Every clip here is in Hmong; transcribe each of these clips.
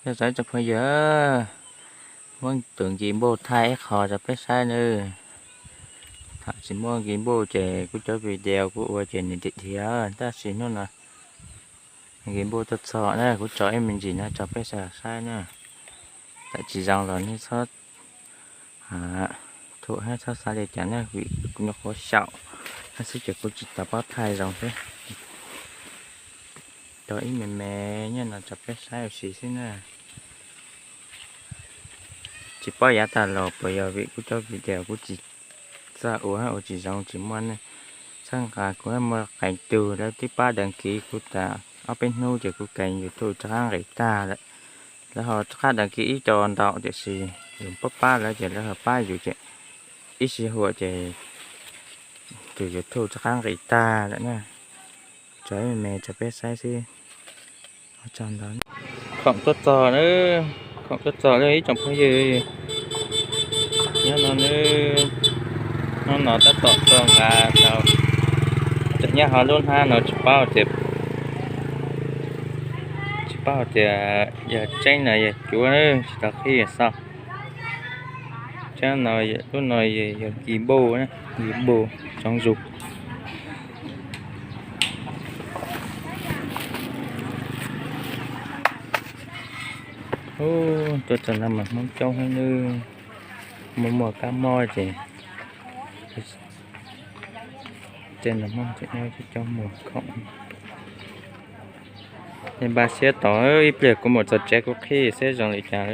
Yog txawv tsoom phooj ywg, muab tus nkis npuj thaij ib qho rau peb saib nawb. Thaum tsis muaj nkis npuj ces kuv cov video kuv ua ces nws dim dhia, tab sis hnub no nkis npuj tuaj txog na, kuv tso ib me ntsis no rau peb sawv daws saib na. Thaum tsis zoo los nej txhob thuam thiab txhob xav li cas na, vim kuv nyuam qhuav xyaum no xwb ces kuv tsis tau paub thaij zoo thiab. Rau ib me me nyob no rau peb saib ua si xwb na. Tsis paub yav tas los puas yog vim kuv cov video kuv tsis txawj ua, ua tsis zoo tsis muaj nej txhawb nqa kuv, muaj qee tug lawv twb pab đăng ký kuv tas ob peb hnub ces kuv kênh YouTube rov qab nqis tag lawm. Lawv ho rov qab đăng ký ib co ntau tiam sis yus pab pab lawv ces lawv ho pab yus ces ib sij huam ces tus YouTube rov qab nqis tag lawm na. Tso ib me me rau peb saib xwb. Khoom tuaj txog na, khoom tuaj txog lawm ib tsoom phooj ywg. Nyob no, hnub no tab tom tau nqa tau, tseem nyob hauv lub hnab no tsis paub tias, tsis paub tias yog tseeb no yog cuav, tsis tau qhib xauj. Tseeb no, lub no yog nkis npuj, nkis npuj tsoov zus. Tuaj txog no mas Hmoob coob heev nawb, muaj muaj kab mob ces tej no Hmoob tseem nyob coob coob muag khoom. Nej npaj siab tos ib pliag kuv mus txog tsev kuv qhib seb zoo li cas,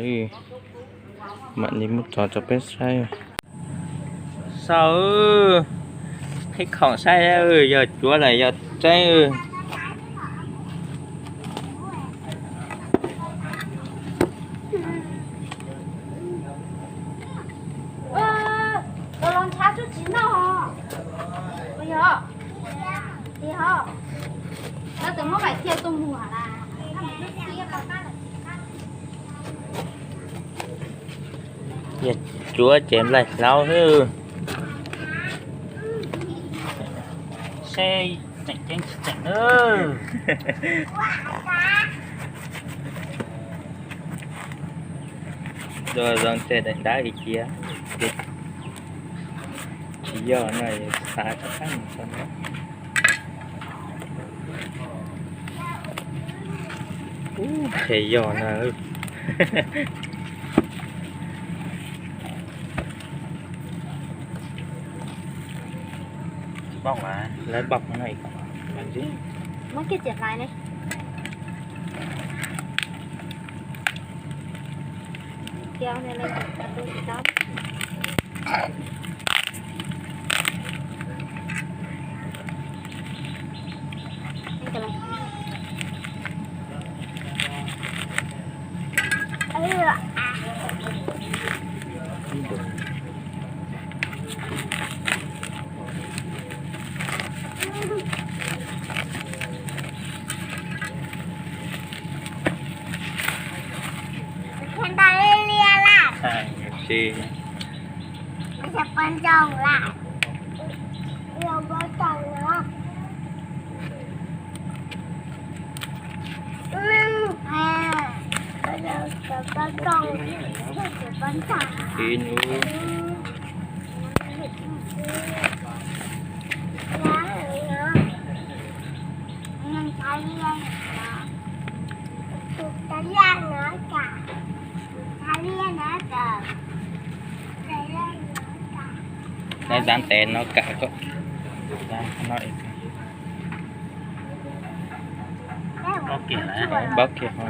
mam li muab tso rau peb saib. Sau, qhib khoom saib yog cuav los yog tseeb. Yog cuav ces nplaig hlauv xwb. Seb tseem ceeb tsis tseem na. Dua zoo tej daim ntab li cia, tsis yog no xav tsis txheeb tau na. Ub, qhia yog no. Lawv npaj no ib ko. Muab kiag ciam hlais ne. Nov zav ntev no kam kom zav no. Npaub kiag ho.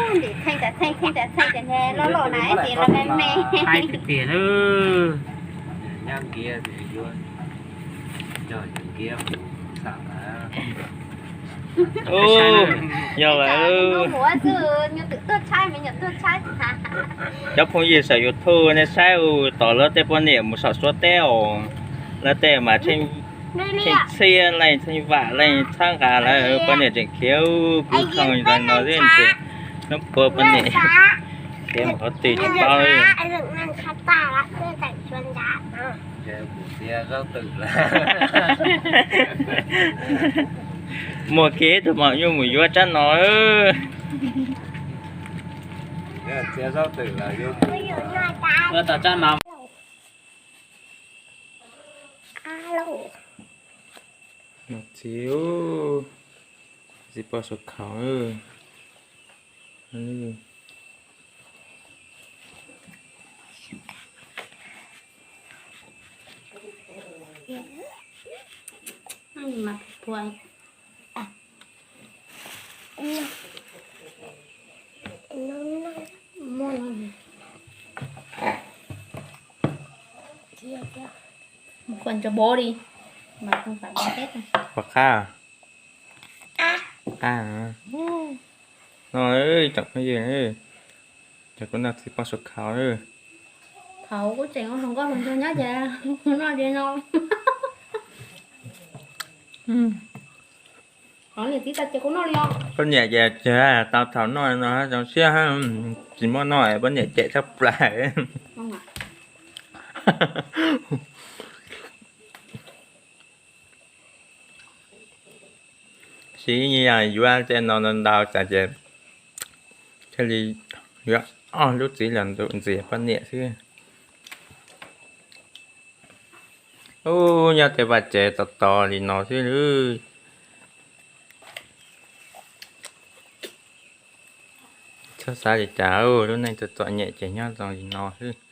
Ntim theej tas theej, theej tas theej ces loj loj na, ces loj me me. Haib tiag tiag lawm. Yog lawm. Cov phooj ywg saum YouTube nej saib ua tom lawv tej poj niam mus saum Suav teb os, lawv tej mas tsheej Theej txhiaj leej, theej vam leej txhab nqa lawm, poj niam tseem khiav kuv thooj ntawd no xwb ces hnub puav poj niam khiav mus qhov twg tsis paub. Muaj kev tus maum nyuj mus yuav tsab no. Txiv, txiv poj suav khaus. Còn cho bố đi. Mà không phải bố Tết đâu. Pom qab. Qab. No, tsoom phooj ywg, cov kuv noj txiv poj suav khaus. Thaum kuv tseem ua hluas nkauj hluas nraug nyob ces kuv noj li no. Poj niam ces tau thaum noj no zoo siab, tsis muaj noj poj niam cem tshaj plaws. Siv yog yuav tej no ntau ntau tas ces thiaj li yuav ob lub txiv los ntxias poj niam xwb. Ub, nyob tej vaj tsev tos tos li no xwb. Txhob xav li cas, lub neej txom txom nyem ces nyob zoo li no xwb.